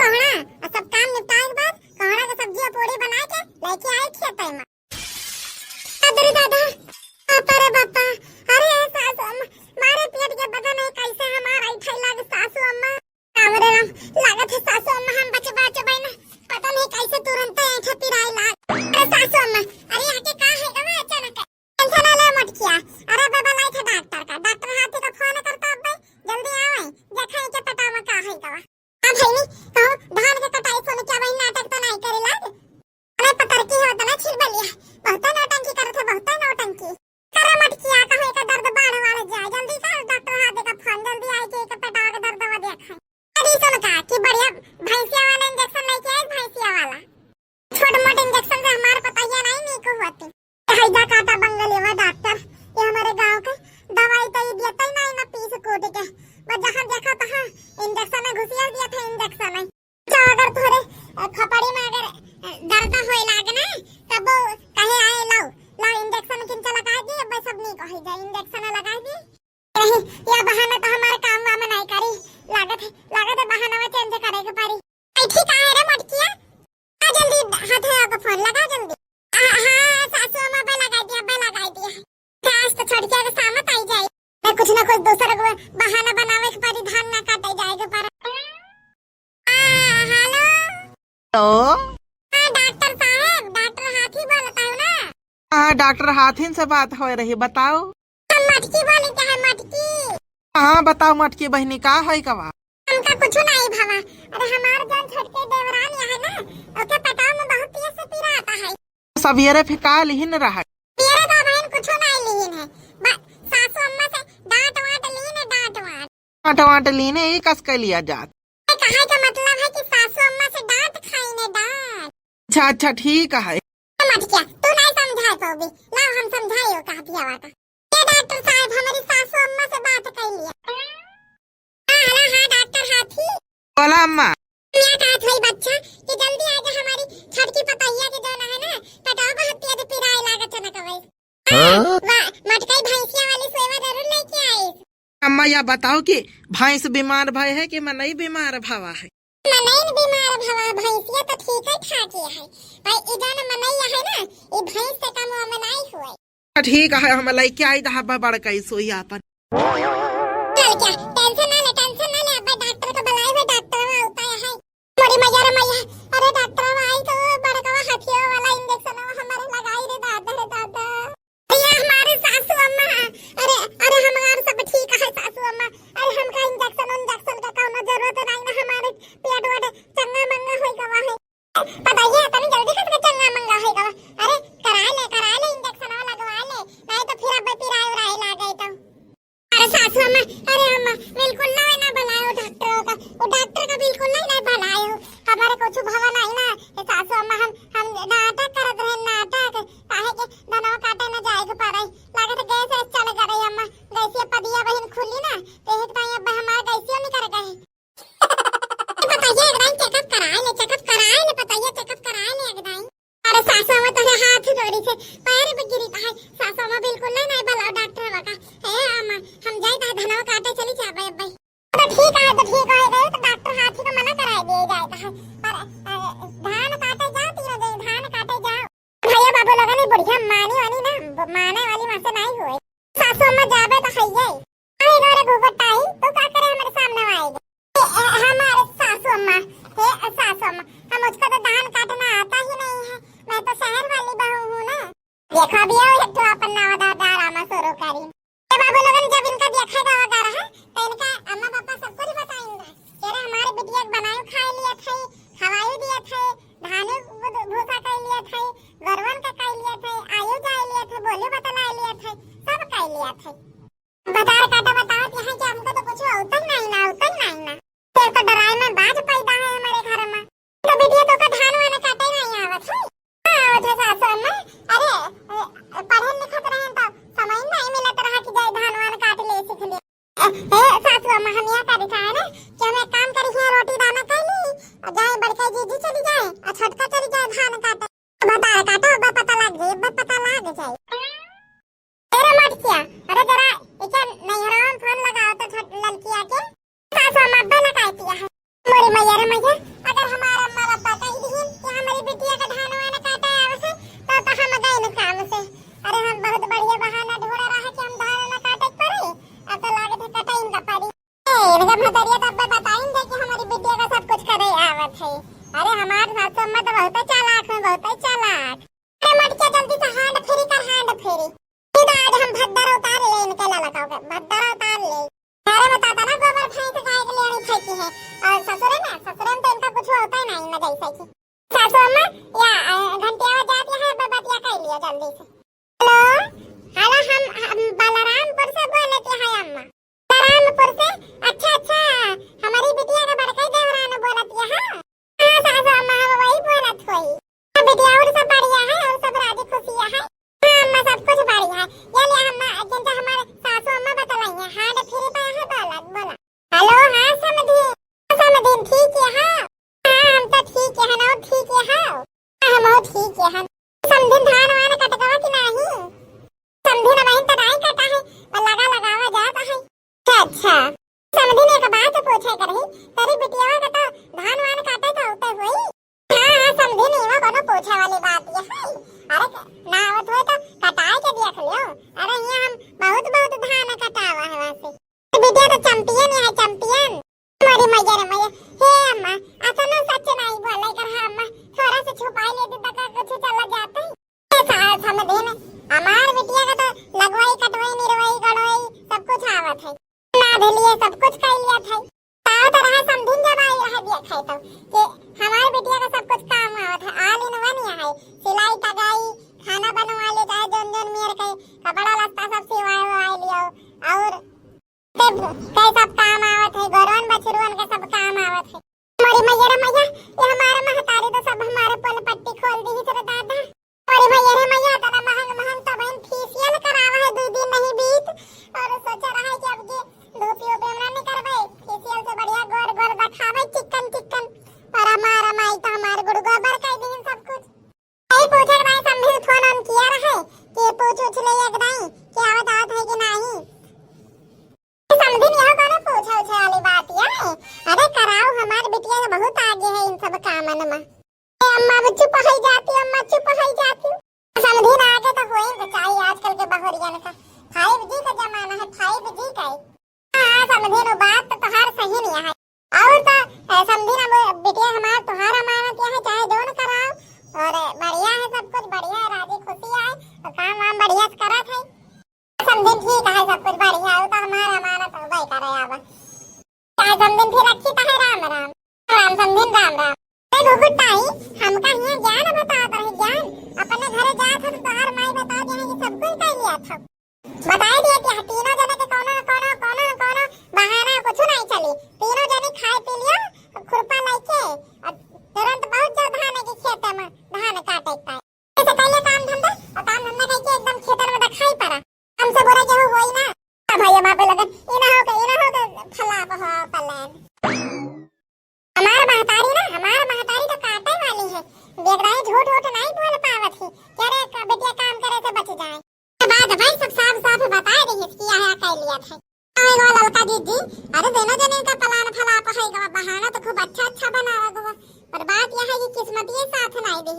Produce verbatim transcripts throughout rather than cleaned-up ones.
कोहड़ा, और सब काम निपटाए के बाद कोहड़ा के सब्जी और पूड़ी बनाए के लेके आई खेते में। अरे दादा, बापा रे बापा, अरे सासू अम्मा, मारे पेट के पता नहीं कैसे हमार ऐठे लाग सासू अम्मा। राम रे राम, लागत है सासू अम्मा हम बचबा बचबा ना, पता नहीं कैसे तुरंत ऐठे पिराए लाग। अरे सासू अम्मा, अरे आके का है गवा अचानक? टेंशन ना ले मोटकिया, अरे बाबा लाई थे डॉक्टर का, डॉक्टर हाथी का फोन करता अब, जल्दी आवे, देखा है के पेटा में का है गवा। हाँ भैनी, कहूँ धान के कटाई सोने क्या वही नाटक तो नहीं करे लाग? अरे पतरकी हो तना छिलबलिया, बहुते नौटंकी करत है, बहुते नौटंकी। करे मटकिया, कहूँ एकर दर्द बाढ़ वाढ़ जाए, जल्दी कर डॉक्टर हाथ देखा फोन, जल्दी आए के एकर पेटवा के दर्दवा देखाई। अरे सुन का कि बढ़िया भैंसिया वाला इंजेक्शन लेके आए, भैंसिया वाला। छोट मोट इंजेक्शन से हमार पतैया नहीं नीक होती। हैजा काटा बंगलिया डॉक्टर, ये हमारे गांव के दवाई तो ये देता ही नहीं ना पीस कूट के, बस जहाँ देखा तहाँ इंजेक्शन में घुसिया दिया था, इंजेक्शन में। तो अगर तोहरे, अ, खोपड़ी में अगर, अ, दर्द होए लागे ना, तब वो कहे आए, "लाओ, लाओ, इंजेक्शन किंचा लगा दी, अब सब नीक हो जाए, इंजेक्शन लगा दी।" यही, यह बहाना तो हमारे काम वाम नहीं करी, लागत है, लागत है बहाना में चेंज करे के पड़ी। ऐ ठीक आहे रे मोटकिया, आ जल्दी हाथ है आपका फोन लगा जल्दी। हाँ, हाँ, सासू अम्मा पे लगा दिया, पे लगा दिया। आज तो छोटकिया के सामत आई जाए, मैं कुछ ना कुछ दूसरा को बहाना बनावे के पड़ी, धान ना काटे जाए के पड़ा। हाँ, हेलो। हेलो। हाँ, डॉक्टर साहब, डॉक्टर हाथी बोलत है ना? हाँ, डॉक्टर हाथिन से बात हो रही, बताओ। हम मटकी बोली क्या है, मटकी? हाँ, बताओ मटकी बहनी, का है कवा? हमका कुछ नहीं भवा। अरे हमार जौन छोटके देवरान यहाँ है ना, ओके पेटवा में बहुत तेज से पीरा आता है। सवेरे फिर का लिहिन रहा? मेरे तो बहन कुछ नहीं लिहिन है, बस सासू अम्मा से डांट वांट लीन है, डांट वांट। डांट वांट लीन है, ये कस के लिया जात? ये कहे का मतलब है कि सासू अम्मा से डांट खाई ने, डांट। अच्छा, अच्छा, ठीक है। समझ क्या? तू नहीं समझाए पाओगी। लाओ हम समझाइयो का हथियावा का। ये डॉक्टर साहब, हमारी सासू अम्मा से बात कर लिया। हाँ, हेलो, हाँ, डॉक्टर हाथी। बोला अम्मा। मैं कहा था बच्चा कि जल्दी आ जा, हमारी छोटकी पतैया के जौन है ना, पेटवा बहुत तेज पिराए लागत है ना कवै। हाँ? वाह, मटकई भैंसिया वाली सेवा जरूर लेके आई। अम्मा, या बताओ कि भैंस बीमार भय है कि मनई बीमार भवा है? मनई न बीमार भवा, भैंसिया तो ठीक है ठाक है। भाई, ई जौन मनई है ना, ई भैंस से कम में नहीं हुए। ठीक है, हम लेके आई दहा बड़कई सोई आपन। चल क्या, टेंशन ना ले, टेंशन ना ले, अब डॉक्टर को बुलाए हुए, डॉक्टर में उपाय है। मोरी मैया रे मैया, अरे डॉक्टर आई तो बड़कवा हथिया वाला इंजेक्शन हमारे लगाई रे दादा, रे दादा। भैया हमारे सासू अम्मा, अरे, अरे हमारे सब ठीक है सासू अम्मा, अरे हमका इंजेक्शन उंजेक्शन का कौनो जरूरत नहीं ना, हमारे पेट वेट चंगा मंगा होई गवा है। पता ही है, तनी जल्दी कस के चंगा मंगा होई गवा। अरे कराए ले, कराए ले इंजेक्शन लगवा ले, नहीं तो फिर अब पिराए उराए लागे तो। अरे सासू अम्मा, अरे अम्मा, बिल्कुल ना, ना बुलायो डॉक्टर का, वो डॉक्टर का बिल्कुल नहीं, नहीं बुलायो। हमारे कुछ भवा नहीं ना, ए सासू अम्मा, हम, हम नाटक करत रहे, नाटक, काहे के धनवा काटे न जाए के पड़े, लागत गैस वैस चल गए अम्मा, गैसिया पदिया बहिन खुली ना, तो एक दाई अब हमार गैसियो निकल गए। बताइए एक दाई चेकअप कराए ले, चेकअप कराए ले, बताइए चेकअप कराए ले एक दाई। अरे सासू अम्मा तोहरे हाथ जोड़ी से पैर पे गिरी है। सासू अम्मा बिल्कुल नहीं, नहीं बुलाओ डॉक्टर बका। हे अम्मा, हम जाई तो धनवा काटे चली जाबे अब्बे। तो ठीक है, तो ठीक है गए तो डॉक्टर हाथी को मना कराए दिए जाए तो है। पर, अ, धान काटे जाओ, तीनों जने धान काटे जाओ। भैया बाबू लोगन ये बुढ़िया मानी वानी ना, ब-, माने वाली वहाँ से नहीं हुए। सासू अम्मा जाबे तो है ये। अरे गोरे घूघटाई, तू का करे हमारे सामने आएगा? ए, ए, हमारे सासू अम्मा, हे सासू अम्मा, हम उसको तो धान काटना आता ही नहीं है, मैं तो शहर वाली बहू हूँ ना। देखो अभी आओ एक ठो अपन नवा दा-, ड्रामा शुरू करी। ए बाबू लोगन, जब इनका देखा जावा गा रहा, तो इनका अम्मा पापा सबको भी बताएंगे। तेरे हमारे बिटिया के बनायो खाए लिया थे, खवायो दिया थे, धाने भू-, भूसा कर लिया थे, गरवन का कर लिया थे, आयो जाए लिया थे, बोलियो बतलाए लिया थे, सब कर लिया थे। भतार काटा बतावत यहाँ कि हमको तो कुछ होतन नहीं ना, होतन नहीं ना। तेरे तो डराए में बाज पैदा है हमारे घर में। तो बिटिया तो का धान वान काटे नहीं आवत है। हाँ, आवत है सासू अम्मा। अरे, ए, पढ़े लिखत रहे तो समय नहीं मिलत रहा कि जाए धान वान काट ले सीख ले। ए, ए, सासू अम्मा हम यहाँ करी का है ना कि हम एक काम करी है, रोटी दाना कर ली और जाए बड़का जीजी चली जाए और छोटका चली जाए धान काटे। भतार काटो, अब पता लग जाए, अब पता लग जाए। अरे मटकिया, अरे जरा इके नैहरवा में फोन लगाओ तो छोट ललकिया के। सासू अम्मा अब्बे ना कहती है। मोरे मैया रे मैया, अगर हमार अम्मा पापा कहि दिहिन कि हमरी बिटिया का धान वान काटे आवे से, तो, तो हम गइन काम से। अरे हम बहुत बढ़िया बहाना ढूंढ रहा है कि हम धान न काटे के पड़ी, अब तो लागत है कटाइन का पड़ी। ए, इनका भदरिया तो अब बताइन दे कि हमरी बिटिया का सब कुछ करे आवत है। अरे हमार सासू अम्मा तो बहुत चालाक है, बहुत चालाक। अरे मटके जल्दी से hand free कर, hand free। सीधा आज हम भद्दर उतार ले इनके ललकाओ के, भद्दर उतार ले। अरे बताता ना गोबर भैंस गाय के लेनी फेंकी है, और ससुरे ना, ससुरे में तो इनका कुछ होता ही नहीं ना जैसे कि। सासू अम्मा, या, अ, घंटिया जात यहाँ बे बतिया कर लिया जल्दी से। हेलो, हेलो, हम, हम बलरामपुर से बोलत है अम्मा। बलरामपुर से? अच्छा, अच्छा, हमरी बिटिया का बड़का देवरान बोलत है, हाँ? हाँ, सासू अम्मा, हम वही बोलत होई। हाँ, बिटिया और सब बढ़िया है, और सब राजी खुशिया है। हाँ, अम्मा, सब कुछ बढ़िया है। ये ले अम्मा, जिनका हमारे सासू अम्मा बतलाई है, hand free पे है, बोला, बोला। हेलो, हाँ, समधी। हाँ, समधी, ठीक है, हाँ। हाँ, हम तो ठीक है, ना ठीक है, हाँ। हाँ, हम ठीक है, हाँ। समधी धान वान कटकवा कि नाही? समधी ना बहिन तो नाही कटा है, पर लगा लगावा जाता है। अच्छा, अच्छा। समधी ने एक बात पूछे करही, तेरी बिटिया का तो धान वान काटे तो होते हुई? हाँ, हाँ, समधी नहीं, वो कोनो पूछे वाली बात ये है। अरे, ना आवत हो तो कटाए के देख लियो। अरे, यहाँ हम बहुत, बहुत धान कटावा है वहाँ से। बिटिया तो champion है, champion। मोरी मैया रे मैया, हे अम्मा, ऐसा ना सच नहीं बोले कर, हाँ अम्मा, थोड़ा सा छुपाई लेती तो का कुछ चला जाता है। ए सा-, समधी ने, हमार बिटिया का तो लगवाई, कटवाई, निरवाई, गड़वाई, सब कुछ आवत है। ना भी लिए, सब कुछ कर लिया था। ताव तो रहा समधिन जब आई रहा दिया खाए तो, कि हमार बिटिया का सब कुछ काम आवत है, all in one यहाँ है, सिलाई, तगाई, खाना बनवा ले, चाहे जौन जौन मेर के कपड़ा लत्ता सब सिवाए वाए लियो, और ते, ते सब काम आवत है, गोरवन बछरुअन के सब काम आवत है। मोरी मैया रे मैया, ये हमारे महतारी तो सब हमारे पोल पट्टी खोल दी है रे दादा। अरे भैया रे मैया, इतना महंग महंग तो बहन facial करावा है, दो दिन नहीं बीत, और सोचा रहा है कि अब के धूपी उपे में ना निकलबे, facial से बढ़िया गोर गोर दिखावे, चिकन चिकन, पर हमारा माई तो हमारे गुड़ गोबर कर दी सब कुछ। यही पूछे के भाई समधी phone on किया रहे कि पूछ उछ ले एक दाई कि आवत आवत है कि नहीं। समधिन, यह कोनो पूछे उछे वाली बात या है? अरे कराओ, हमार बिटिया तो बहुत आगे है इन सब कामन में। ए अम्मा, अब चुप हो जाती, अम्मा चुप हो जाती। समधिन आगे तो होई के चाहिए आजकल के बहुरियन का। five G का जमाना है, five G का है। हाँ, समधिन, वो बात तो तोहार सही नहीं है। और तो, ए, समधिन, अब बिटिया हमार तोहार अमानत या है, चाहे जौन कराओ। और बढ़िया है, सब कुछ बढ़िया है, राजी खुशी है, तो काम वाम बढ़िया से करत है। समधिन ठीक है, सब कुछ बढ़िया है, वो तो हमारा अमानत होबे करे अब। चाहे समधिन फिर रखी तो है, राम राम। राम समधिन, राम राम। ए घुघुटाई, हमका हियाँ ज्ञान बतावत रहे, ज्ञान। अपने घरे जात हो तो तोहार माई बता दे कि सब कुछ कर लिया था। बताई दिया कि तीनों जने के कोनो न कोनो, कोनो न कोनो बहाना कुछ नहीं चली। तीनों जने खाए पी लियो, खुरपा लेके, और तुरंत बहुत जल्द धान के खेत में धान काटे के पाए। ऐसे कैले काम धंधा, और काम धंधा करके एकदम खेतन में दिखाई पड़ा। हमसे बुरा केहू होई ना। अब भैया बाबू लगन, इना हो के, इना हो के फलाप हो पलान। हमार महतारी ना, हमार महतारी तो काटे वाली है। बेगदाई झूठ वूठ नहीं बोल पावत ही। क्या रे, का बिटिया काम करे से बच जाए। बात भाई सब साफ साफ बता रही है कि यहाँ कर लिया था। आए गो ललका दीदी, अरे दोनों जने का पलान फलाप है गो, बहाना तो खूब अच्छा अच्छा बनावा गो, पर बात यह है कि किस्मत ये साथ नहीं दी।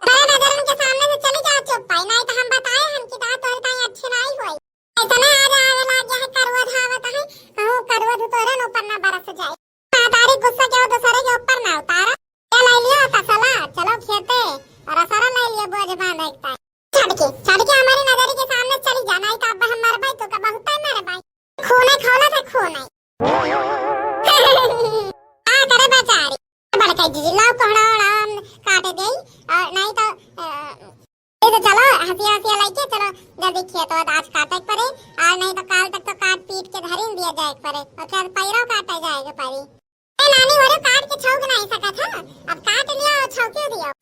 मेरे नजरन के सामने से चली जा चुप पाई, नहीं तो हम बताए हम कि दांत तोहरे ताई अच्छे नहीं होई। ऐसा ना आज आवे लाग गया है करुआ धावत है, कहूँ करुआ धुतोरन ऊपर ना बरस जाए। महतारी गुस्सा के दूसरे के ऊपर ना उतारा। ये ले लियो तसला, चलो खेते, और असरा ले लियो बोझ बांधे के ताई। छटके, छटके हमारी नजर के सामने चली जा, नहीं तो अब हम मरबे तो का बहुत है मरबे। खूने खौला था खूने। आ करे बेचारी। बड़का दीदी लाओ कोहड़ा ओड़ा काटे दे, और नहीं तो, अ, ये तो चलो हंसिया हंसिया लेके चलो जल्दी खेत वेत आज काटे के पड़े, और नहीं तो काल तक तो काट पीट के धरिन दिया जाए के पड़े, और फिर पैरों काटे जाए के पड़ी। ए नानी, ओरे काट के छौंक नहीं सकत है, अब काट लिया और छौंके दियो।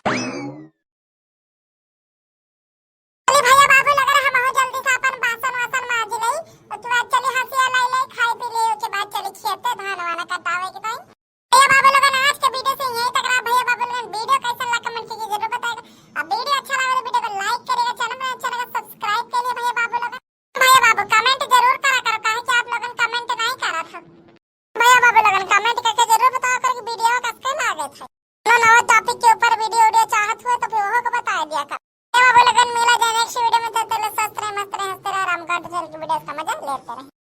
चली भैया बाबू लगन हम हो जल्दी से अपन बासन वासन माज ले, उसके बाद चली हंसिया लाई ले, खाए पी ले, उसके बाद चली खेते धान वान कटावे के ताई। भैया बाबू लगन आज के video से यहीं तक रहा। भैया बाबू लगन video कैसन लगा comment करके जरूर बताएगा। अब video अच्छा लगा तो video को like करेगा, channel में अच्छा लगा subscribe कर लिया भैया बाबू लगन। भैया बाबू comment जरूर करा करो, काहे कि आप लोगन comment नहीं करा था। भैया बाबू लगन comment करके जरूर कोनो नवा topic के ऊपर video, video चाहत हुए तो फिर ओहो को बताए दिया कर। ए बाबू लोगन, मिला जाए next video में, तब तक ले स्वस्थ रहे, मस्त रहे, हंसते रहे, रामकांत channel की videos का मजा लेते रहे।